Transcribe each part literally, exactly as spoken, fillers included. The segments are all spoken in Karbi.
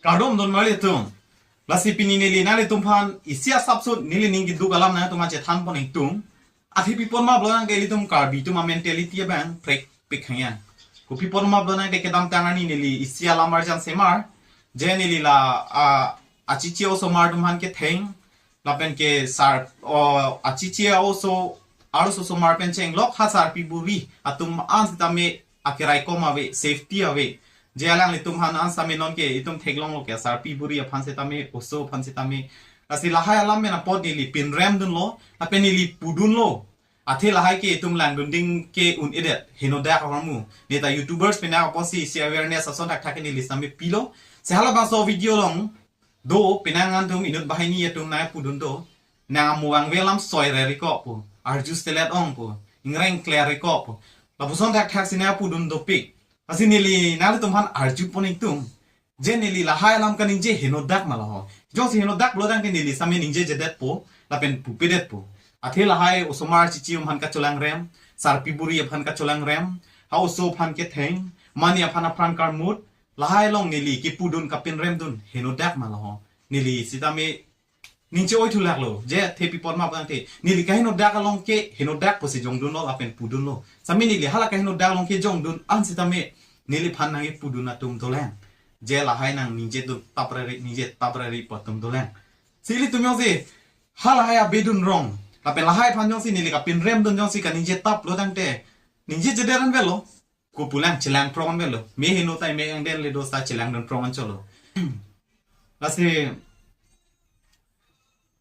Kardom don marli atum. Lasi pini neli nanglitum aphan isi asapso neli ning keduk alam nangtum aphan chethan pon ingtung. Athe pi apot ma pulo tangte ilitum Karbi atum amentality abang prekpik hangya. Kopi apot ma pulo tangte kedamtang arni neli isi alam arjan semar. Je neli la, ah, achichi osomar atum aphan ketheng. Lapen ke sar, o, achichi oso, arloso osomar pen chenglok ha sarpi buri atum an sitame akeraikom ave, safety ave. Je alanglitum aphan an sitame nonke itum theklonglo ke sarpi buri aphan sitame, oso aphan sitame. Lasi lahai alam pen apot neli pinrem dunlo, lapen neli pudunlo. Athe lahai ke itum langdun ding ke un-edet, henodak ahormu. Neta YouTubers pen apotsi isi awareness ason thakthak neli sitame pilo. Si halabangso video along do, penang nangtum inut banghini atum nangpudun do. Nang amu vangve alam soi reriko pu. Arju selet ong pu. Ingreng kler riko pu. Lapuson thakthak si nangpudun dopik. Lasi neli nanglitum aphan arju pon ingtung. Je neli lahai alam kaningje henodak ma laho. Jongsi henodak pulo tangte neli sitame ningjejedetpo, lapen pupedetpo. Athe lahai osomar chichi atum aphan kacholangrem, sarpi buri aphan kacholangrem, ha oso aphan ketheng, mane aphan apran karmut, lahai along neli kipudun kapinrem dun henodak ma laho. Neli sitame ning che-oi thulaklo, je athe pi apot ma pulo tangte. Neli kahenodak along ke henodak pusi jongdunlo lapen pudunlo. Sitame neli hala kahenodak along ke jongdun an sitame neliphan nangkipudun atum dolang. Je lahai nangningje dun tap reri, ningje tap reri pu atum dolang. Si ilitum jongsi halahai abedun rong. Lapen lahai aphan jongsi neli kapinrem dun jongsi kaningje tap pulo tangte. Ningjejedet an velo. Kopulang chelang prong velo. Me heno tai me angden le dosa chelang dun prong an cholo. Lasi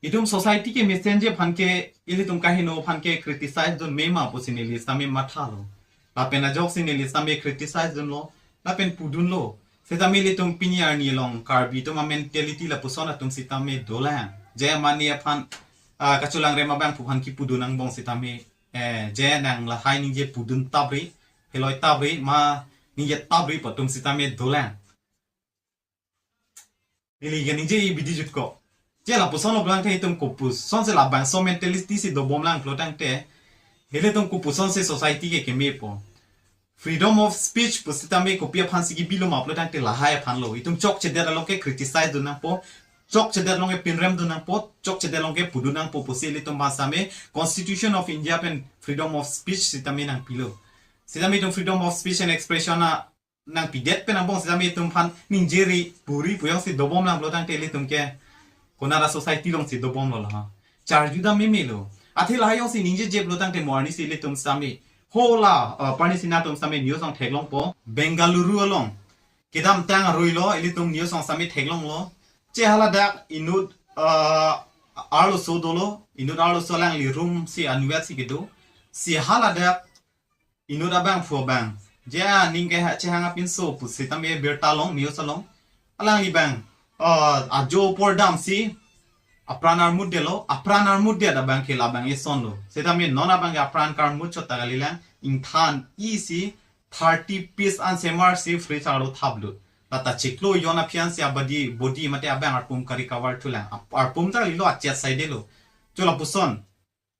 itum society ke mesenji aphan ke ilitum kaheno aphan ke criticize dun mema pusi neli sitame mathalo. Lapen ajoksi neli sitame criticize dunlo. Lapen pudunlo. Sitame ilitum pini arni along Karbi atum amentality lapuson atum sitame dolang. Je mane aphan, ah, kacholangrem abangphu aphan kipudun angbong sitame, eh, je nang lahai ningje pudun tapri, heloi tapri, ma ningje tapri pu atum sitame dolang. Neli kaningje i bidi jutko. Je lapuson lo pulo tangte itum kopusonsi labangso mentality si dobomlang pulo tangte. Ilitum kopusonsi society ke kemepo. Freedom of speech pusitame kopi aphansi kibilo ma pulo tangte lahai aphanlo. Itum chokchedet along ke criticize dun nangpo. Chokchedet along ke pinrem dun nangpo. Chokchedet along ke pudun nangpo pusi ilitum aphan sitame Constitution of India pen freedom of speech sitame nangpilo. Sitame itum freedom of speech and expression a nangpidet pen angbong sitame itum aphan ningjeri puri pu jongsi dobomlang pulo tangte ilitum ke konat a society alongsi dobomlo laho. Charju dam memelo. Athe lahai jongsi ningjeje pulo tangte mo arnisi ilitum sitame. Hala, uh, parni si nangtum sitame news along theklongpo. Bengaluru along. Kedamtang aruilo ilitum news along sitame theklonglo. Che haladak inut, uh, arloso dolo. Inut arloso alangli room si anvet si kedo. Si haladak inut abangphu abang. Je aning ke ha chehang apinso pusitame birta along, news along. Alangli abang, uh, ajo apor damsi apran armut detlo, apran armut det abang ke labang esonlo. Sitame non abang ke apran karmut chot ta kalilang, ingthan isi thirty piece an semar si fridge arlo thaplut. Lata chiklo jon aphi ansi abadi body mate abang arpum ka-recover thulang. Ap-, arpum ta kalilo, achet saidelo. Cho lapuson.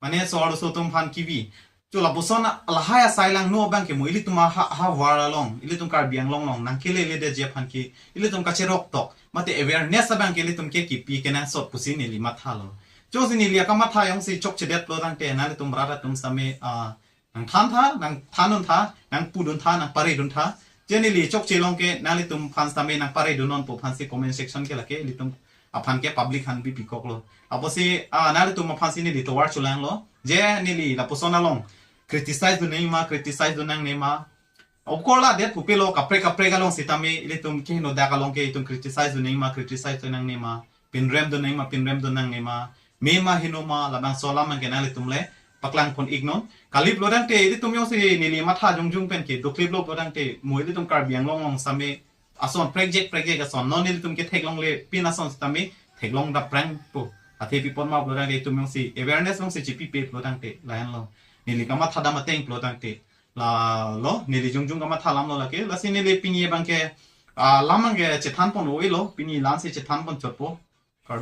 Mane so arloso atum aphan kivi. Cho lapuson lahai asai langno abang ke mo ilitum ha, ha war along, ilitum Karbi Anglong along nangkeleledetji aphan ke ilitum kacherok tok. Mate awareness abang ke ilitum ke kipi kenangsot pusi neli mathalo. Chosi neli akamatha jongsi chokchedet pulo tangte nanglitum rat atum sitame, ah, nangthantha, nangthandun tha, nangpudun tha, nangparedun tha. Je neli chokche along ke nanglitum aphan sitame nangparedun nonpo aphansi comment section ke lake ilitum aphan ke public aphan bipikoklo. Apotsi, ah, nanglitum aphansi neli tovar cholanglo. Je neli lapuson along criticize dun nangma, criticize dun nangnema. Of course ladet pupelo kaprek kaprek along sitame ilitum kehenodak along ke itum criticize dun nangma, criticize dun nangnema. Pinrem dun nangma, pinrem dun nangnema. Mema henoma, labangso alam abang ke nanglitum le paklang pon iknon. Kali pulo tangte ilitum jongsi neli matha jongjung pen ke dokliplo pulo tangte mo ilitum Karbi Anglong along sitame ason prekjek prekjek ason non nelitum ke theklongle pin ason sitame theklong daprang po. Athe pi apot ma pulo tangte itum jongsi awareness jongsi chipipe pulo tangte lahenlo. Neli kamatha dam ateng pulo tangte lalo, neli jongjung kamatha alamlo lake. Lasi neli pini abang ke, ah, lam abang ke chethan pon oilo, pini la-ansi chethan pon chotpo.